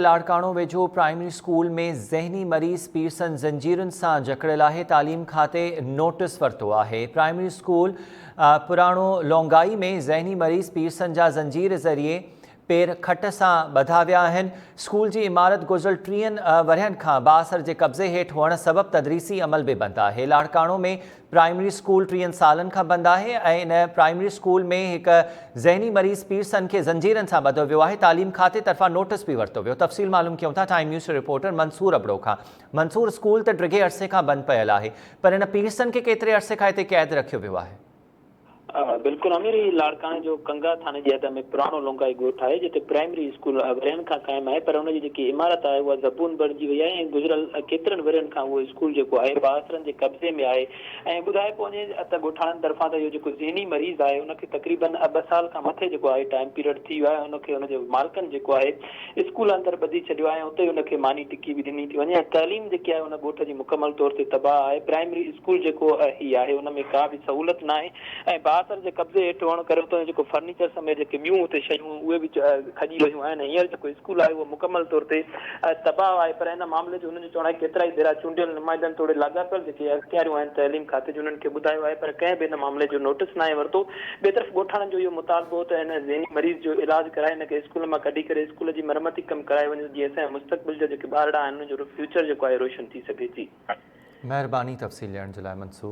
لاڙڪاڻو ويجهو primary school ۾ ذهني مريض پيرسن زنجيرن سان جڪڙيل آهي، تعليم کاتي نوٽيس ورتو آهي. پرائمري اسڪول پراڻو لونگائي ۾ ذهني مريض پيرسن جا زنجير ذريعي پير کٽ سان ٻڌا ويا آهن. اسڪول جي عمارت گذريل ٽيهن ورهين کان بااثر جي قبضي هيٺ هئڻ سبب تدريسي عمل به بند آهي. لاڙڪاڻو ۾ پرائمري اسڪول ٽيهن سالن کان بند آهي ۽ ان پرائمري اسڪول ۾ هڪ ذهني مريض پيرسن کي زنجيرن سان ٻڌو ويو آهي، تعليم کاتي طرفان نوٽيس به ورتو ويو. تفصيل معلوم ڪيون ٿا time news reporter Mansoor Abro کان. منصور اسڪول ته ڊگهي عرصي کان بند پيل آهي پر ان پيرسن کي ڪيتري عرصي کان هتي قيد رکيو ويو آهي؟ بلڪل امير هي لاڙڪاڻي جو ڪنگا ٿاڻي جي حد ۾ پراڻو لونگائي ڳوٺ آهي جتي پرائمري اسڪول ورهين کان قائم آهي پر ان جي جيڪي عمارت آهي اها زبون بڻجي وئي آهي ۽ گذريل ڪيترن ورهين کان اهو اسڪول جيڪو آهي بااثرن جي قبضي ۾ آهي ۽ ٻڌايو پيو وڃي ته ڳوٺاڻن طرفان ته اهو جيڪو ذهني مريض آهي ان کي تقريبن ٻه سال کان مٿي جيڪو آهي ٽائيم پيريڊ ٿي ويو آهي ان کي ان جي مالڪن جيڪو آهي اسڪول اندر ٻڌي ڇڏيو آهي ۽ اتي ئي ان کي ماني ٽڪي به ڏني ٿي وڃي ۽ تعليم جيڪي آهي ان ڳوٺ جي مڪمل طور تي تباهه آهي پرائمري اسڪول جيڪو هي آهي ان ۾ ڪا به سهولت ناهي ۽ بااثر جي قبضي هيٺ هئڻ ڪري اتان جو جيڪو فرنيچر سميت جيڪي ٻيون اتي شيون هيون اهي به کڄي ويون آهن ۽ هينئر جيڪو اسڪول آهي اهو مڪمل طور تي تباهه آهي پر ان معاملي جو هنن جو چوڻ آهي ڪيترائي ڀيرا چونڊيل نمائندن توڙي لاڳاپيل جيڪي اختياريون آهن تعليم کاتي جون انهن کي ٻڌايو آهي پر ڪنهن به ان معاملي جو نوٽيس ناهي ورتو ٻئي طرف ڳوٺاڻن جو اهو مطالبو هو ته ان ذهني مريض جو علاج ڪرائي هن کي اسڪول مان ڪڍي ڪري اسڪول جي مرمتي ڪم ڪرايو وڃي جيئن اسان جا مستقبل جا جيڪي ٻارڙا آهن انهن جو فيوچر جيڪو آهي روشن ٿي سگهي جي. مهرباني تفصيل ڏيڻ جي لاء منصور.